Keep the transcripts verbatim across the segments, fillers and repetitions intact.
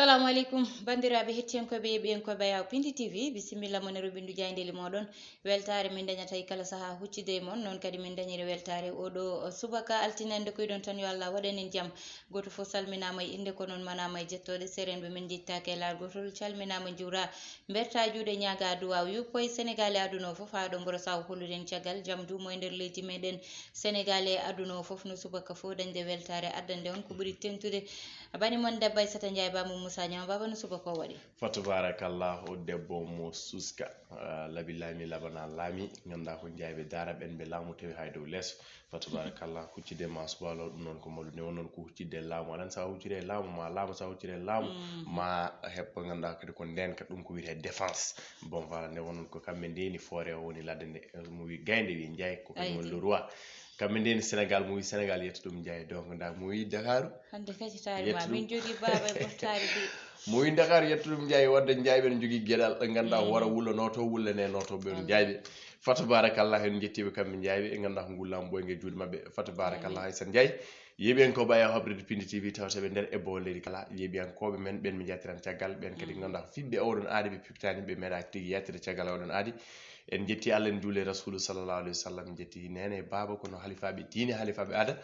Assalamu aleykum, banndiraaɓe hettiyankooɓe e ɓiyankooɓe Yaw Pindi T V, bisimilla mon e roɓindu jaayndeeli mooɗon. Weltaare min dañata e kala sahaa huccide e mon, noon kadi min dañiri weltaare oɗo subaka altine. Nde koyɗon tan, yo Allah waɗan en jam. Gooto fof salminaama e innde, ko noon manaama e jettooɗe. Serenɓe men njettaaki e laargotol, calminaama, njuura, mberta juuɗe, ñaaga duwaaw, yuppo e Senegaal e aduna o fof, haa ɗo mboro saw holluɗen caggal jam duumo e nder leydi meɗen Senegaal e aduna o fof, no subaka fof dañde weltaare addande on ko ɓuri tentude. Bani mon debbo Aissata Ndiaye, ba mo Moussa Niang, baba no subaka o waɗi? Fa tabarakallah, o debbo mo suska, ah, labi laami, labana laami, ngannda ko Ndiaye ɓe daara ɓen ɓe laamu tawi hay dow leeso. Fa tabarakallah, huccide ma subalo, ɗum noon ko malu nde wonnoon ko huccide laamu. Aɗan sa huccide e laamu, ma laamu sa huccide e laamu, ma heɓɓo ngannda kadi ko ndenka, ɗum ko wiyetee défense. Bon, voilà, nde wonnoon ko kamɓe ndeni foore o woni ladde nde, mo wi gaynde wi Ndiaye, ko kañum woni le roi. Kamɓe ndeni Sénégal, mo wi Sénégal yetto ɗum Ndiaye. Donc, nda mo wi Dakaru, hannde kadi taari ma, min jogii baaba e ɓoftaari ɗi. Mo wi Dakar yetto ɗum Ndiaye, wadde Ndiaye ɓe no jogii geɗal, ɓe ngannda ko wara wulla nooto, wulla ne nooto, ɓe on Ndiaye ɓe. Fa tabarakallah, en njettiiɓe kamɓe Ndiaye ɓe, ɓe ngannda ko ngullaama boy nge juuɗe maɓɓe. Fa tabarakallah, Aissata Ndiaye. Yeeɓiyankooɓe Yaw Habride Pindi T V tawteɓe nder e bowo leydi kala. Yeeɓiyankooɓe men ɓen mi jattiran caggal, ɓen kadi ngannda ko fiɓɓe oɗon aadi, ɓe piɓtaani, ɓe meeɗa tigi yettude caggal oɗon aadi. En jetti Allah, en juuli Rasulu sallallahu alayhi wa sallam, en jetti nene e baaba, kono halifaaɓe diine, halifaaɓe aada.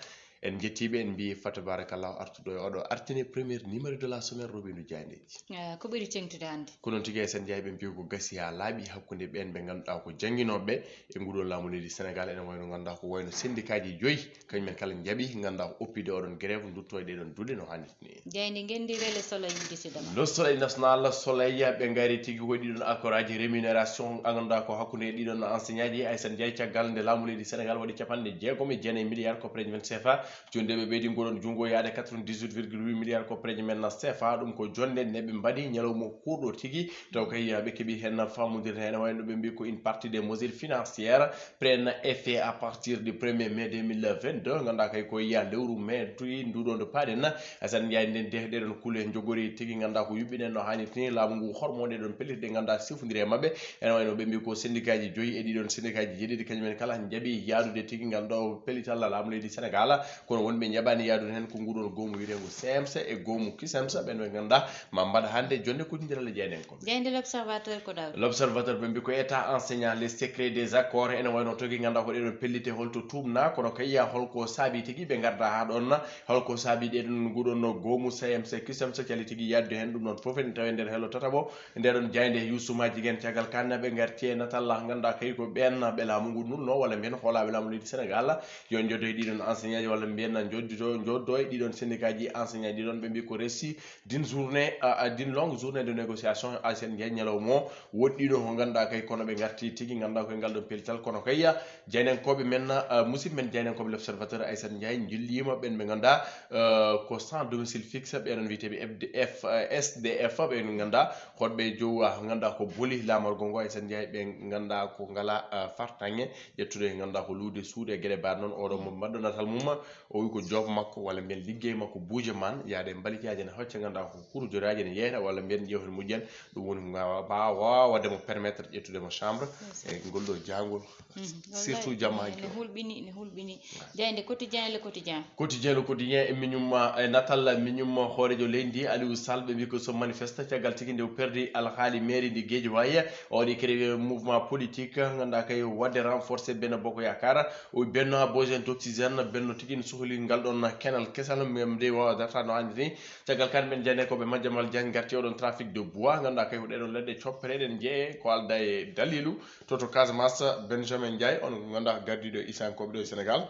En jettiiɓe, en mbiyi fa tabarakallahu artuɗo e oɗo artine, premier numéro de la semaine, roɓindu jaayndeeji. Eh, ko ɓuri teŋtude hannde? Ko noon tigi, Aissata Ndiaye, ɓe mbiyi ko gasi haa laaɓi hakkunde ɓeen ɓe ngannduɗaa ko jannginooɓe e nguɗo laamu leydi Sénégal. Ene wayno ngannduɗaa ko wayno syndicat ji joyi, kañum en kala njaɓi ngannduɗaa ko oppide oɗon grève, ndutto e ɗeɗon duɗe no haanirta ni. Jaaynde ngenndi, Relais, Soleil, uddisidama. Le Soleil National, Soleil, ɓe ngari tigi ko ɗiɗon accord aji rémunération, a ngannduɗaa ko hakkunde ɗiɗon enseignant ji. Aissata Ndiaye, caggal nde laamu leydi Sénégal waɗi capanɗe jeegom e jeenayi milliards koppareeji men C F A, jonde ɓe ɓeydi ngoɗon junngo yaade quatre-vingt-dix-huit virgule huit milliards koppareeji men C F A, ɗum ko jonde nde ɓe mbaɗi ñalawma kuurɗo tigi, taw kay ɓe keɓi heen faamondirde heen, wayno ɓe mbi ko une partie des mesures financières prennent effet à partir du premier mai deux mille vingt-deux, ngannduɗaa kay ko yiya lewru mai tuyi nduɗo nde paaɗen. Aissata Ndiaye, nden de ɗeɗon kuule jogori tigi ngannduɗaa ko yuɓɓinen no haanirta ni, laamu ngu hormo ɗeɗon pellitte ɗe ngannduɗaa sifodiri e maɓɓe. Ene wayno ɓe mbi ko syndicat ji joyi e ɗiɗon syndicat ji jeeɗiɗi kañum en kala njaɓi yaadude tigi ngannduɗaa pellital laamu leydi Sénégal, kono wonɓe njaɓani yaadude heen ko nguɗon goomu wiyeteengo C M S e goomu CUSEMS, ɓen ɓe ngannduɗaa ma mbaɗ hannde jonde kuccondiral e jaayndiyankoɓe. Jaaynde L'Observateur ko ɗaw? L'Observateur ɓe mbi ko état enseignant, les secrets des accords, ene wayno togi ngannduɗaa ko ɗeɗon pellitte holto tuumna, kono kay ya holko saabi tigi ɓe ngarda haa ɗon, holko saabi ɗeɗon nguɗon goomu C M S e CUSEMS cali tigi yaadude heen, ɗum noon fof ene tawe nder hello tataɓo. Nde ɗon jaaynde Youssouma Jiguen, caggal kan ɓe ngarti e natal ngannduɗaa kay ko ɓeen ɓe laamu ngu nulno, walla mbiyen hoolaaɓe laamu leydi Sénégal, yo njoddo e ɗiɗon enseignant ji, walla mbiyen njoddo, njoddo e ɗiɗon syndicat ji enseignant ji ɗon, ɓe mbi ko récit d'une journée, euh, d'une longue journée de négociation, Aissata Ndiaye, ñalawma o woɗɗiɗo ko ngannduɗaa kay kono ɓe ngarti tigi ngannduɗaa koye ngal ɗon pellital, kono kay jaayndiyankooɓe men, euh, musidɓe men jaayndiyankooɓe L'Observateur, Aissata Ndiaye, njilliima ɓeen ɓe ngannduɗaa, euh, ko sans domicile fixe, ɓe ɗon wiyeteeɓe F D F, euh, S D F, ɓe ngannduɗaa hoɗɓe jowa ngannduɗaa ko boli laamorgo ngo, Aissata Ndiaye, ɓe ngannduɗaa ko ngala, euh, fartaŋŋe ƴettude ngannduɗaa ko luude suuɗe e geɗe mbaɗ noon. Oɗo mo mbaɗɗo natal mum, o wi ko job makko walla mbiyen liggey makko buuje man, yaade mbalikaaji ene hocca ngannduɗaa ko kurujoraaji ene yeeyna walla mbiyen ƴeewten moƴƴen, ɗum woni ko ngaawa mbaawa waawde mo permettre ƴettude mo chambre e ngol ɗo jaangol, surtout jamma ne hulɓini, ne hulɓini. Jaaynde Quotidien, Le Quotidien. Quotidien, Le Quotidien e miñum, e natal miñum hooreejo leydi ndi, Aliou Sall, ɓe mbi ko so manifeste caggal tigi nde o perdi alhaali mairie ndi Guédiawaye, o waɗi créé mouvement politique ngannduɗaa kay waɗde renforcé Benno Bokk Yaakaar. O wi Benno a besoin d'oxygène, Benno tigi ne sohli ngal ɗon kenal kesal, mem nde waawa darta no haanirta ni. Caggal kan men jaayndiyankooɓe Madiambal Diagne ngarti oɗon trafic de bois, ngannduɗaa kay ko ɗeɗon leɗɗe coppereɗen jeeye ko alda e dalilu. To, to Casamance, Benjamin Ndiaye, on ngannduɗaa ko gardiiɗo e iisankooɓe ɗo e Sénégal,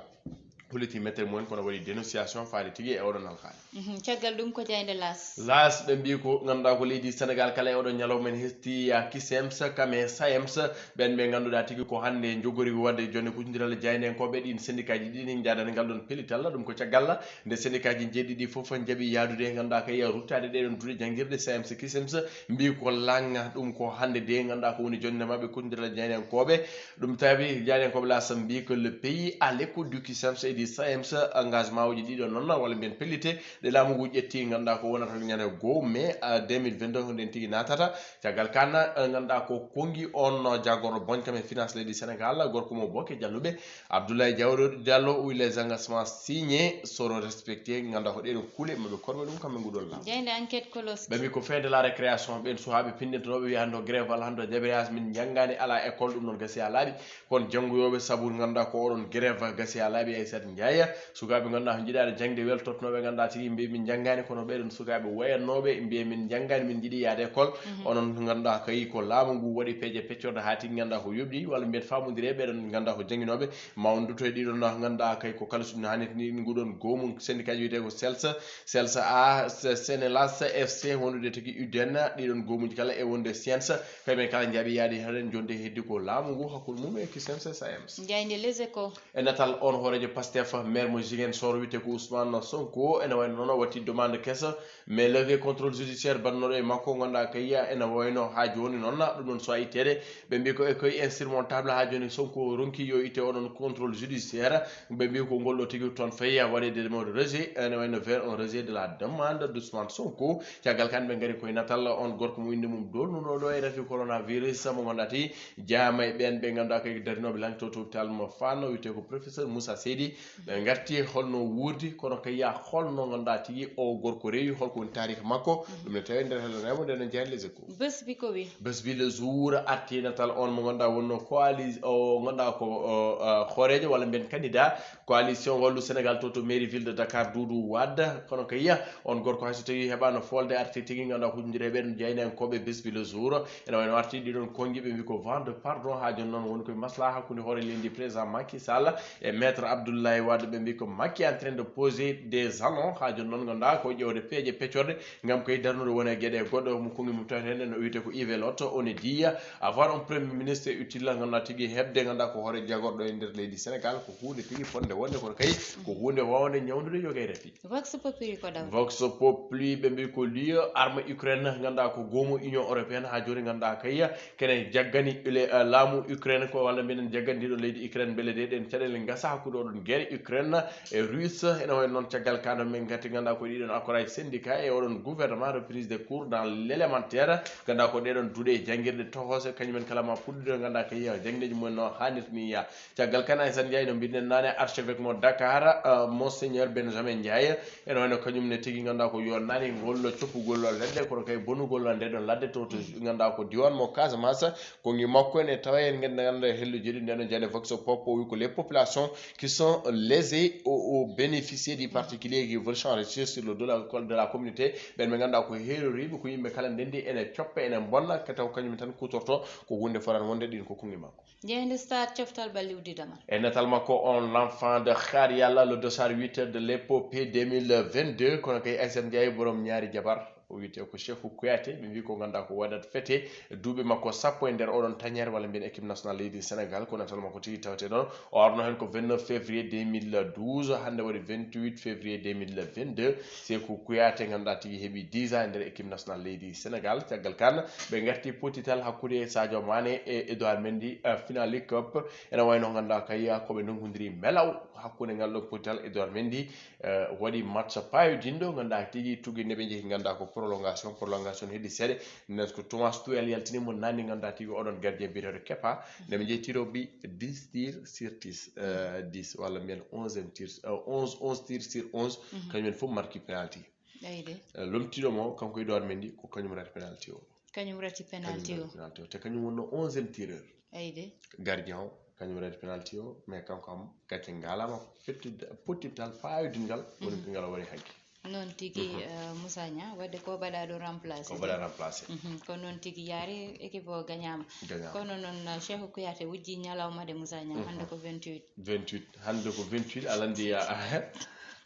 holliti mettere mumen kono waɗi dénonciation faade tigi e oɗon alhaali. Mhm, caggal ɗum ko jaaynde L'As. L'As, ɓe mbi ko ngannduɗaa ko leydi Sénégal kala e oɗon ñalawma en hetti ya CUSEMS, kame SAEMS, ɓen ɓe ngannduɗaa tigi ko hannde njogori waɗde jonde kuccondiral jaayndiyankooɓe ɗin syndicat ji ɗiɗi njaadani ngal ɗon pellital. Ɗum ko caggal nde syndicat ji jeeɗiɗi fof njaɓi yaadude ngannduɗaa kay ruttaade ɗeɗon duɗe janngirde SAEMS, CUSEMS, mbi ko langa ɗum ko hannde de ngannduɗaa ko woni jonde maɓɓe kuccondiral jaayndiyankooɓe. Ɗum tawi jaayndiyankooɓe L'As mbi ko le pays à l'écoute du CUSEMS et du SAEMS, engagement uji ɗiɗo noon, walla mbiyen pellite ɗe laamu ngu ƴetti, ngannduɗaa ko wonata ñande goo mai, ah, deux mille vingt-deux, ko ndeen tigi naatata. Caggal kaan, eh, ngannduɗaa ko konngi on, no jagorɗo bonjam e finance leydi Sénégal, gorko mo Boke Jalluɓe, Abdoulaye Diawro Diallo, wi les engagements signés seront respectés. Ngannduɗaa ko ɗee ɗoo kuule maɓe korɓe ɗum kamɓe nguɗol laamu. Jaaynde Enquête Kolos. Ɓe mbi ko fin de la récréation, ɓeen suhaaɓe pinndintonooɓe wiya hannde o grève walla hannde o jaɓiraaji, min njanngaani, alaa école, ɗum noon gasi haa laaɓi. Kono janngoyooɓe sabu ngannduɗaa ko oɗon grève gasi haa laaɓi, Aissata Ndiaye. Sukaaɓe ngannduɗaa ko njiɗaani jaŋde, weltotnooɓe ngannduɗaa tigi mbi min njanngaani, kono ɓee ɗoon sukaaɓe wayanooɓe mbiya min njanngaani, min njiɗi yahde école. Mhm. Onon ngannduɗaa kay ko laamu ngu waɗi peeje peccorɗe haa tigi ngannduɗaa ko yoɓɗi, walla mbiyen faamondire ɓee ɗoon ngannduɗaa ko jannginooɓe, ma on nduto e ɗiɗon ngannduɗaa kay ko kala so ɗum haanirta ni, nguɗon goomu syndicat ji wiyetee ko SAEMS, SAEMS A, Senelas, F C, wondude tigi U D N, ɗiɗon goomuuji kala e wonde SYENS, kay men kala njaaɓi yaade heen jonde heddi ko laamu ngu hakkunde mum e ki SAEMS e SAEMS. Jaaynde Les Échos. E natal on hooreejo Pastef, maire mo Ziguinchor wiyetee ko Ousmane Sonko, ene wayno noon o watti demande keso, mais levé contrôle judiciaire bannooɗo e makko, ngannduɗaa kay ene wayno haa jooni noon, ɗum noon so a itteede, ɓe mbi ko e koye insurmontable haa jooni Sonko ronki yo itte oɗon contrôle judiciaire, ɓe mbi ko ngol ɗo tigi toon fayi a waɗeede demande rejet, ene wayno vers un rejet de la demande d'Ousmane Sonko. Caggal kaan ɓe ngari koye natal on gorko mo innde mum dolnuɗo ɗo e rafi coronavirus mo ngannduɗaa tigi jeyaama e ɓeen ɓe ngannduɗaa kay darinooɓe langue to hôpital mo Fann, wiyetee ko professeur Moussa Seydi. Ɓe ngarti holno wuurdi, kono kay yaa holno ngannduɗaa tigi o gorko rewi, holko woni taariika makko, ɗum ne tawi nder hello remo nde no jeyaa Les Échos. Bés bi ko wi. Bés bi Le Jour arti natal on mo ngannduɗaa wonno coali-, o ngannduɗaa ko, o, ah, hooreejo walla mbiyen candidat coalition Wallu Sénégal to, to mairie ville de Dakar, Doudou Wade. Kono kay yaa on gorko hay so tawi heɓaano folde arti tigi ngannduɗaa hujondire ɓe ɗum jaynankooɓe Bés bi Le Jour. Ene wayno arti ɗiɗon konngi ɓe mbi ko vent de pardon haa jooni noon woni koye maslaha hakkunde hoore leydi président Macky Sall e maître Abdoulaye Wade, ɓe mbi ko Macky en train de poser des jalons haa jooni noon ngannduɗaa ko ƴeewde peeje peccorɗe ngam koye darnude wona e geɗe goɗɗo mo konngi mum tawete heen no wiyetee ko Yves Lotto, on est dit avoir un premier ministre utile ngannduɗaa tigi heɓde ngannduɗaa ko hoore jagorɗo e nder leydi Sénégal ko huunde tigi fotnde wonde kono kay ko huunde waawde ñawndude yoga e rafi. Vox Populi ko ɗam. Vox Populi ɓe mbi ko lieu arme Ukraine ngannduɗaa ko goomu Union Européenne haa jooni ngannduɗaa kay kene jaggani le, eh, laamu Ukraine ko walla mbiɗen jaggani ndiɗo leydi Ukraine mbele de ɗen caɗeele ngasa hakkunde oɗon guerre Ukraine e Russe. Ene wayno noon caggal kaan min ngati ngannduɗaa ko ɗiɗon accord syndicat e oɗon gouvernement de prise de cours dans l'élémentaire ngannduɗaa ko ɗeɗon duuɗe e janngirɗe tohose kañumen kala ma puɗɗude ngannduɗaa kay janndeeji mumen no haanirta ni yaa. Caggal kaan Aissata Ndiaye no mbiɗen naane archevêque mo Dakar, eh, Monseigneur Benjamin Ndiaye, ene wayno kañum ne tigi ngannduɗaa ko yo nani ngol coppugol leɗɗe kono kay bonugol nde ɗon ladde to, to ngannduɗaa ko diwan mo Casamance, konngi makko ene tawa en ngannduɗaa hello jeeɗu ndeno jande Vox Pop o wi ko les populations qui sont lésées au, au bénéficier du particulier qui veut s'enrichir sur le dos de la, de la communauté, ɓen ɓe ngannduɗaa ko heeroriiɓe ko yimɓe kala ndendi ene coppe ene bonna ka taw kañum tan kutorto ko huunde foran wonde ɗin ko konngi makko. Jaaynde Stade coftal ɓalli uddidama. E natal makko on l'enfant de Khar Yalla, le dossard huit de l'épopée deux mille vingt-deux, kono kay Aissata Ndiaye borom ñaari jabar o wiyetee ko Cheikhou Kouyaté, ɓe mbi ko ngannduɗaa ko waɗat fete duuɓi makko sappo e nder oɗon tañere walla mbiyen équipe nationale leydi Sénégal, ko natal makko tigi tawte ɗon. O arno heen ko vingt-neuf février deux mille douze, hannde waɗi vingt-huit février deux mille vingt-deux. Cheikhou Kouyaté ngannduɗaa tigi heɓi dix ans e nder équipe nationale leydi Sénégal. Caggal kaan ɓe ngarti pottital hakkunde Sadio Mané e Edouard Mendy, eh, final League Cup. Ene wayno ngannduɗaa kay ko ɓe ndonkodiri melaw hakkunde ngal ɗo pottital. Edouard Mendy, eh, waɗi match paayodinɗo ngannduɗaa tigi tuggi nde ɓe njehi ngannduɗaa ko prolongation, prolongation heddi seeɗa. Nden ko Thomas Tuchel yaltini mo nanni ngannduɗaa tigi oɗon gardien biyeteeɗo Kepa. Nde ɓe njehi tir au but dix tirs sur dix, eh, dix walla mbiyen onzième tir, eh, onze, onze tirs sur onze, kañum en fof marki penalty. Eyyi de. Eh, lomtiiɗo mo kanko Edouard Mendy ko kañum rati penalty o. Kañum rati penalty o. Kañum rati penalty o. Te kañum wonno onzième tireur. Eyyi de. Gardien o kañum rati penalty o, mais kanko am gacce ngalaama fettude pottital paayodingal woni ko ngal o waɗi hanki. Noon tigi, eh, Moussa Niang, wadde ko mbaɗa ɗum remplacé. Ko mbaɗa remplacé. Mhm, ko noon tigi yaari, équipe o gañaama. Gañaama. Kono noon, eh, Cheikhou Kouyaté wujji ñalawma de Moussa Niang, hannde ko vingt-huit. Vingt-huit, hannde ko vingt-huit, a lanndi ya.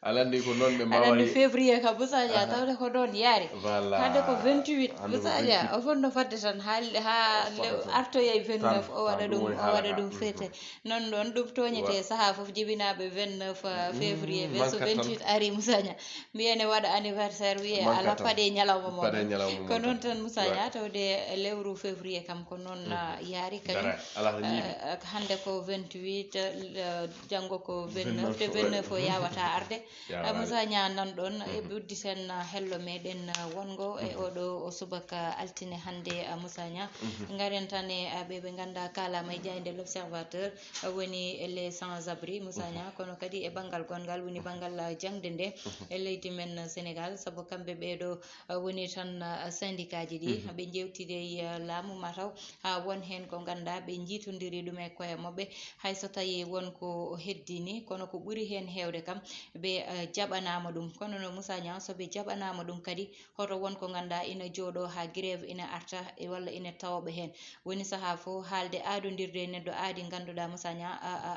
Aɗa anndi ko noon ɓe aɗa anndi mbaawa. Février ka Moussa Dia tawde ko ɗoon yaari. Voilà. Hannde ko vingt-huit. Hannde ko Moussa Dia vingt-huit. O fotno fotde tan haa haa le- artoyay vingt-neuf. O waɗa ɗum o waɗa ɗum feete. Noon ɗoon ɗum tooñete sahaa fof jibinaaɓe vingt-neuf février. Mais so vingt-huit ari Moussa Dia, mbiyen e waɗa anniversaire, wiye ala paɗe ñalawma mo. Ko noon tan Moussa Dia tawde lewru février kam ko noon yaari kañum. Hannde ko vingt-huit, janngo ko vingt-neuf, te vingt-neuf o yawata arde. Moussa Dia nan ɗoon e udditen hello meɗen wonngo e oɗo o subaka altine hannde. Moussa Dia, ngaren tan e ɓe ɓe ngannda kaalama e jaaynde L'Observateur, woni les sans abri Moussa Dia, kono kadi e banngal gonngal woni banngal jaŋde nde e leydi men Sénégal, sabu kamɓe ɓeeɗo woni tan syndicat ji ɗi ɓe njewtide e laamu mataw haa won heen ko ngannda ɓe njiitondiri ɗum e koye maɓɓe. Hay so tawi won ko heddini kono ko ɓuri heen heewde kam ɓe jaɓanaama ɗum. Kono no Moussa Dia, so ɓe jaɓanaama ɗum kadi hoto won ko ngannda ina jooɗo haa grève ina arta e walla ina tawaɓe heen. Woni sahaa fof haalde aadondirde e neɗɗo aadi ngannduɗaa Moussa Dia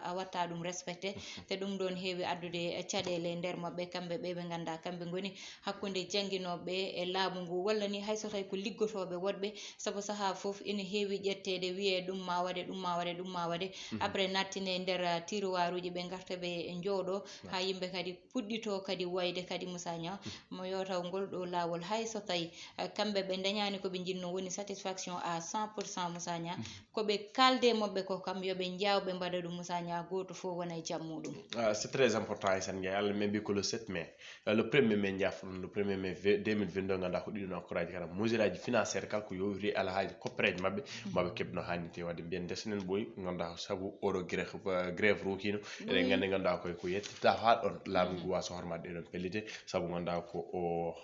a watta ɗum respecté. Te ɗum ɗoon heewi addude caɗeele e nder maɓɓe kamɓe ɓe ɓe ngannda kamɓe ngoni hakkunde jannginooɓe e laamu ngu walla ni hay so tawi ko liggotooɓe woɗɓe. Sabu sahaa fof ina heewi ƴetteede wiyee ɗum ma waɗe ɗum ma waɗe ɗum ma waɗe. Après nattine e nder tiroiruuji ɓe ngarta ɓe njooɗo haa yimɓe kadi puɗɗito kadi wayde kadi Moussa Dia. Mo yewtaw ngol ɗo laawol hay so tawi kamɓe ɓe ndañaani ko ɓe njinnoo woni satisfaction à cent pour cent Moussa Dia. Ko ɓe kaalde moɓɓe ko kam yo ɓe njaaw ɓe mbaɗa ɗum Moussa Dia gooto fof wona e jam muɗum. C'est très important, Aïssa Ndiaye. Allah, mais mbi ko le sept mai, le premier mai njafo ɗum, le premier mai deux mille vingt-deux ngannda ko ɗiɗo nokkoraaji kala mesure aji financière kala ko yowiti alhaaji koppereeje maɓɓe maɓe keɓno haannirde waɗde. Mbiyen ndesenen ɓooyi ngannda sabu oɗo grève grève rokino eɗen nganndi ngannda koye ko yettitta haa ɗoon laamu ngu wasa hormaade ɗeɗon pellite. Sabu ngannda ko o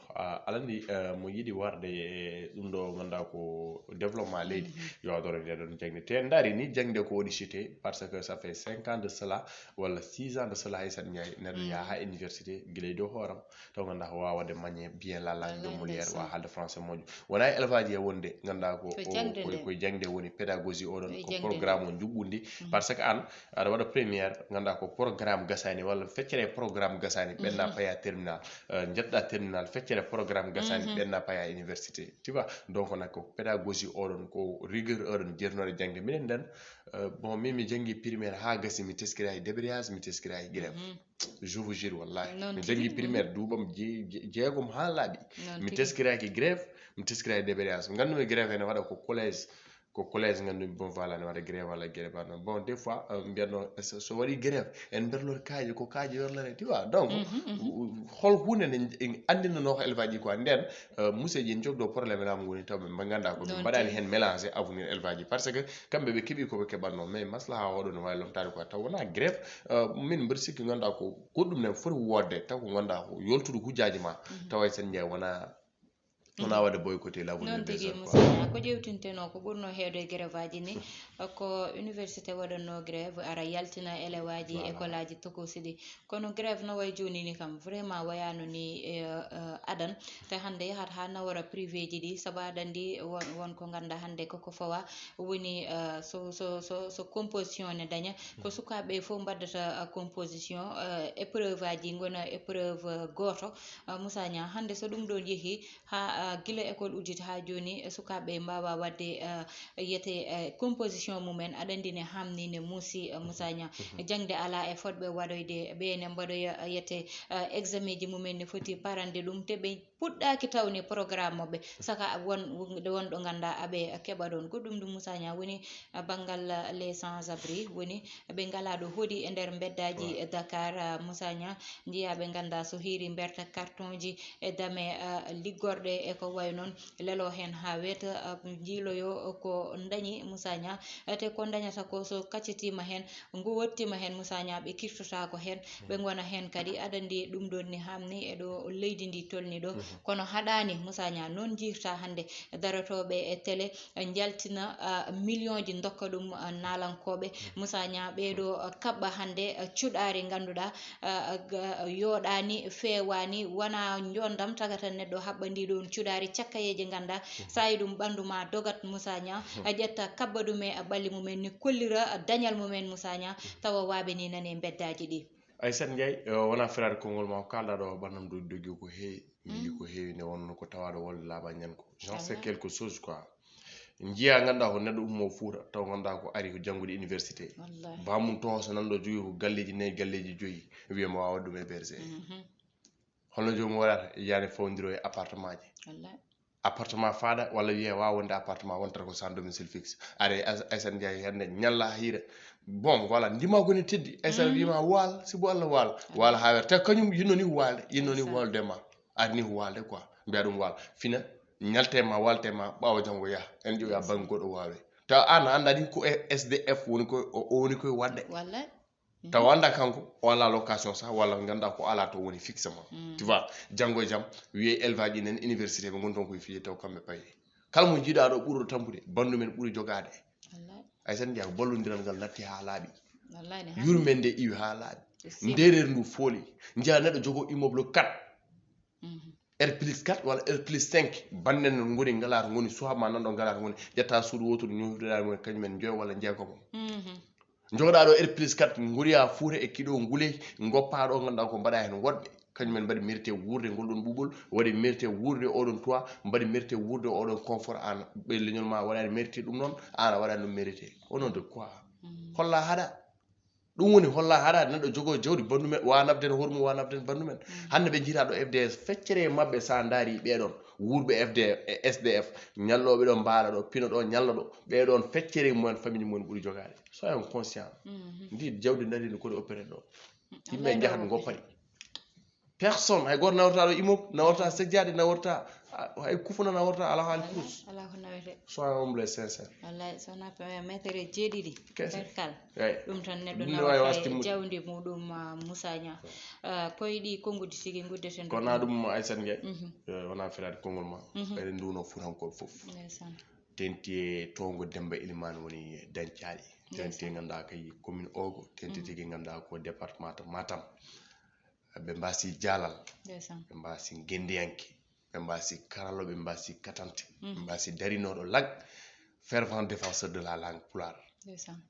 alandi mo yiɗi warde e ɗum ɗo ngannda ko développement leydi yo adoro nde ɗon jaŋde te ndaari ni jaŋde ko waɗi cité parce que ça fait cinq ans de cela walla six ans de cela hay saɗa ñaay neɗɗo yaha ha université gila e dow hooram taw ngannda ko wawa de manière bien la langue de molière wa haalde français moƴƴo wona e élevage e wonde ngannda ko koye jaŋde woni pédagogie oɗon ko programme o juɓɓundi parce que an aɗa waɗa première ngannda ko programme gasani walla feccere programme gasani ɓenna paya terminal jeɗɗa terminal feccere programme gasani ɓenna paya université tu vois donc nak ko pédagogie oɗon ko rigueur oɗon jeernoɗo jaŋde minen nden bon min mi janngi primaire ha gasi mi teskira e débrayage mi teskira e grève je vous jure wallahi mi janngi primaire duuɓam jeegom ha laaɓi mi teskiraki grève mi teskiraki débrayage nganndu mi grève ene waɗa ko collège ko collège nganndu mi bon voilà ne waɗa grève walla grève non bon des fois mbiyatno so waɗi grève en berlor kaaji ko kaaji werlore tu vois donc hol hunde nde anndinanoo ko élevage ji quoi nden museji en jogɗo problème laamu ngoni taw ɓe mbaɗa ko ɓe mbaɗani heen mélangé avenir élevage ji parce que kamɓe ɓe keeɓi koɓe keɓatnoo mais maslaha oɗo no wawi lomtade quoi taw wona grève min mbeɗa sikki ganduɗa ko goɗɗum ne foti wodde taw ko ganduɗa ko yoltude hujjaji ma tawa sen jeeya wona wona waɗde boycotté l'avenir noon des tigi jeunes quoi musidɗo ko ƴewtintenoo ko ɓurnoo heewde e grève aji ni ko université waɗannoo grève ara yaltina élève aji école aji tokosi ɗi kono grève no way jooni ni kam vraiment wayano ni e adan te hannde yahat ha nawora privé ji ɗi sabu aɗa anndi won won ko ngannda hannde koko fawa woni so so so so composition ne daña ko sukaaɓe fof mbaddata composition épreuve aji ngona épreuve gooto Moussa Niang hannde so ɗum ɗon yehi ha gila école udditi ha jooni sukaaɓe mbawa wadde yete composition mumen aɗa anndi ne hamni ne muusi Moussa Niang jaŋde ala e fotɓe waɗoyde ɓe ne mbaɗoya yete examen ji mumen ne foti parande ɗum te ɓe puɗɗaki tawni programme maɓɓe saka won wonɗo ganduɗa aɓe keɓa ɗon goɗɗum ɗum Moussa Niang woni banngal les sans abri woni ɓe ngala ɗo hoɗi e nder beddaji Dakar Moussa Niang jiya ɓe ganda so hiiri berta carton ji e dame liggorɗe e ko way noon lelo hen ha weeta jiiloyo ko dañi Moussa Niang te ko dañata ko so kaccitima hen ngu wottima hen Moussa Niang ɓe kirtotako hen ɓe gona hen kadi aɗa anndi ɗum ɗon ni hamni e ɗo leydi ndi tolni ɗo kono haɗani Moussa Niang noon jirta hannde darotoɓe e télé jaltina million ji dokka ɗum nalankoɓe Moussa Niang ɓeɗo kaɓɓa hannde cuɗari ganduɗa yoɗani fewani wona jondam tagata neɗɗo haɓɓa ndi ɗon cuɗari cakkayeje ganda sayi ɗum ɓandu ma dogat Moussa Niang ƴetta kabba ɗum e ɓalli mumen ni kollira dañal mumen Moussa Niang tawa waɓe ni nane beddaji ɗi Aysat Ndiaye, eh, wona feraade konngol ma ko kaalɗa ɗo, ɓannam doggi doggi ko heewi. Mi yii ko heewi nde wonno ko tawaɗo wolde laaɓa ñan ko. J'en sais quelque chose quoi. Njiya ngannduɗaa ko neɗɗo ummo Fuuta, taw ngannduɗaa ko ari ko janngude université. Wallahi. Bamum toho so nanɗo jogii ko galleeji nayi, galleeji joyi, wiya mo waawa ɗum héberger. Mhm. Holno joomum waɗata? Yaani fawndiro e appartement ji. Wallahi. Appartement faaɗa walla wiye waawa wonde appartement, wontata ko sans domicile fixe. Are Aysat Ndiaye hannde ñalla hiira. Bon, voilà, ndima ko ne teddi. Aysat wima waal, sibu Allah waal. Waal haa weer. Te kañum yinno ni waalde, yinno ni waalde ma. Ari ni waalde quoi. Mbiya ɗum waal. Fina, ñalte ma, walte ma, ɓaawo janngo yaha. En ƴeewa bannge goɗɗo waawe. Taw an a anndaa ni ko e S D F woni ko, o, o woni koye waɗde. Wallahi. Taw anndaa kanko, o alaa location sax, walla ngannduɗaa ko alaa to woni fixement. Tu vois, janngo e jam, wiye élevage inen, université ɓe ngoni toon koye fiyee, taw kamɓe payi. Kala mo jiiɗaa ɗo ɓurɗo tampude, banndu men ɓuri jogaade. Wallahi. Aysat Ndiaye, ballondiral ngal natti haa laaɓi. Wallahi ne. Yurmende iwi haa laaɓi. Ndeereer ndu fooli. Njiya neɗɗo jogo immeuble quatre. Mhm. R plus quatre walla R plus cinq. Bannde no ngoni ngalaa to ngoni, suwaa ma nanɗo ngalaa to ngoni. Ƴetta suudu wootoru ñootoɗaa e mum, kañum en njoyo walla jeegomo. Mhm. Jogoɗaa ɗo R plus quatre, ngoriya Fuuta e kiɗo nguley, ngoppa ɗo ngannduɗaa ko mbaɗa heen woɗɓe. Kañum en mbaɗi mérité wuurde ngol ɗon ɓuuɓol, waɗi mérité wuurde oɗon toit, mbaɗi mérité wuurde oɗon confort, an ɓe leñol ma waɗani mérité ɗum noon, an a waɗani ɗum mérité. Au nom de quoi? Mhm. Holla haɗa. Ɗum woni holla haɗa neɗɗo jogo jawdi bandu men, wa nafden hoore mum, wa nafden bandu men. Mm. Hannde ɓe jiita ɗo F D S, feccere e maɓɓe sa ndaari ɓeɗon, wuurɓe F D S, e S D F, ñallooɓe ɗo mbaala ɗo, pino ɗo, ñalla ɗo, ɓeɗon feccere e mumen, famille mumen ɓuri jogaade. Soyons conscient. Mhm. Ndi jawdi ndaari ndi kodi opéré ɗo. Mm, yimɓe wallahi njahat ɗo ngoppa ɗi. Personne, hay gooto naworta ɗo immeuble, naworta sejjaade, naworta, ah, hay kufuna naworta, ala haali kurus. Ala ko nawete. Soyons humble et sincère. Wallahi, so wona pe-, mètre jeeɗiɗi. Kese. Perkal. Eyi. Ɗum tan neɗɗo ɗum ne waawi nawata wasde e timmude. Jawdi muɗum, ah, Moussa Niang. Ah, koye ɗi konnguɗi tigi nguddeten. Ko na ɗum Aysat Ndiaye. Mhm. Eh, wona feraade konngol ma. Mhm. Eɗen nduwno Fuutankooɓe fof. Ndeysaan. Tenti e towngo Demba Elimane woni dañcaaɗi. Tenti e ngannduɗaa kay commune Ogo. Tenti tigi ngannduɗaa ko département to Matam. Ɓe mbaasi jaalal, ndeysaan. Ɓe mbaasi ngenndiyanke, ɓe mbaasi karallo, ɓe mbaasi katante, ɓe mbaasi darinooɗo lak, fervent défenseur de la langue pulaar. Ndeysaan.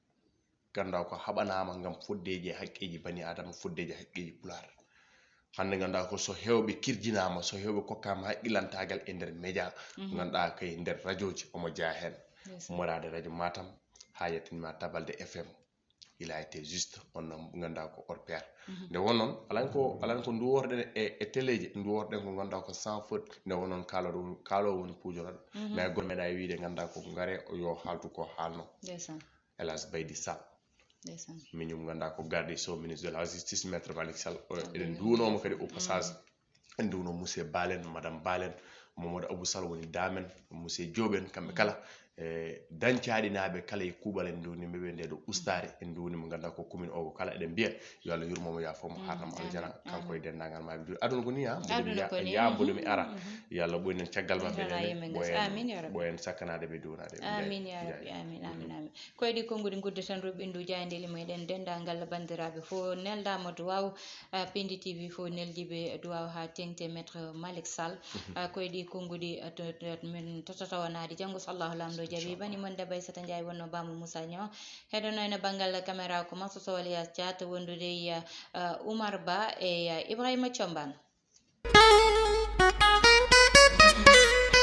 Ngannduɗaa ko haɓanaama ngam foddeeji e haqqeeji bani Aadama, foddeeji e haqqeeji pulaar. Hannde ngannduɗaa ko so heewɓe kirjinaama, so heewɓe kokkaama haqqilantaagal e nder média, ngannduɗaa kay nder rajooji omo jeyaa heen. Ndeysaan. Ummoraade rajo Matam, haa yettinma Tabalde F M. Il a été juste, on no ngannduɗaa ko hors pair. Mhm. Nde won noon, alan ko, alan ko nduworɗen e, e téléji, nduworɗen ko ngannduɗaa ko sans faute. Nde won noon kaalo ɗo, kaalo woni puujoroɗo. Mhm. Mais goɗɗo meeɗa e wiide ngannduɗaa ko ngare o yo haaltu ko haalno. Ndeysaan. Hélas Baydi Sall. Ndeysaan. Miñum ngannduɗaa ko garde des sceaux, ministre de la justice, maître Malick Sall. O, eɗen nduwnomo kadi au passage. Mhm. En nduwno monsieur Balen, madame Balen, Mamadou Abou Sall woni damen, monsieur Diop en, kamɓe kala. E dañcaaɗinaaɓe kala e kuuɓal en nduwni ɓe nde ɗo ustaare, en nduwni mo ngannduɗaa ko commune o ko kala eɗen mbiya yo Allah yurmomo yaafo mo harnamo aljana, kanko e denndaangal ma ɓe aduna ko ni ha mboɗo mi ara yo Allah ɓoynen caggal maɓɓe nene ɓoyen sakkanaade ɓe duwanaade. Amin ya rabbi, amin, amin, amin. Koye ɗi konnguɗi ngudde tan ruɓɓindu jaayndeeli meɗen denndaangal banndiraaɓe fof neldaama duwaaw. Ah, Pindi T V fof neldiiɓe duwaaw haa teŋti e maître Malick Sall. Ah, koye ɗi konnguɗi, ah, to, to, min totata wanaade janngo so Allahu Laamɗo jaɓi. Inchallah. Bani mon Daba Aissata Ndiaye wonno Bambo Moussa Niang. Heɗono ene banngal caméra ko Mansour Sow alias Thiat wondude e, ah, Oumar Ba e, ah, Ibrahima Thiombane.